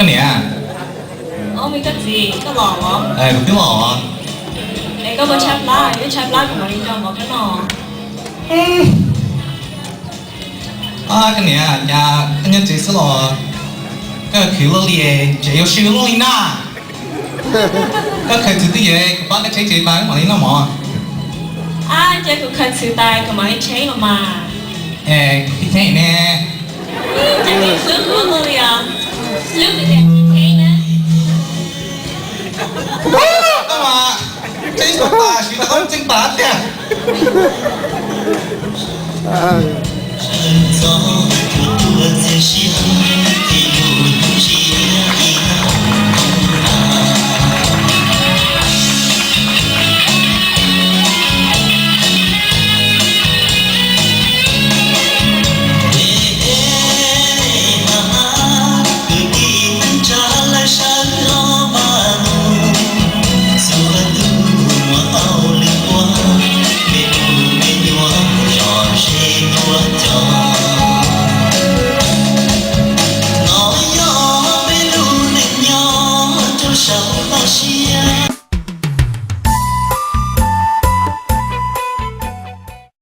Niam. Ob, me koj txiv, koj los los? Kuv twb los. Es koj puas tshaib plab? Yog tshaib plab kuv mam li nrog mov koj noj. Koj niam, cas koj nyob tsev xwb los? Koj khwv luaj li, tsev yuav sib luaj li na. Koj khaws txhuv twj ywm, kuv pab koj tsheeb tsev mas wb mam li noj mov. Ab, ces kuv khaws txhuv tas kuv mam li tsheeb los mas. Es kuv tib cheeb ne. Ces koj hlub kuv luaj li os. Hlub kuv ces tsheeb na. Koj mas, tsheeb tas siv tas koj txeej tas tiag.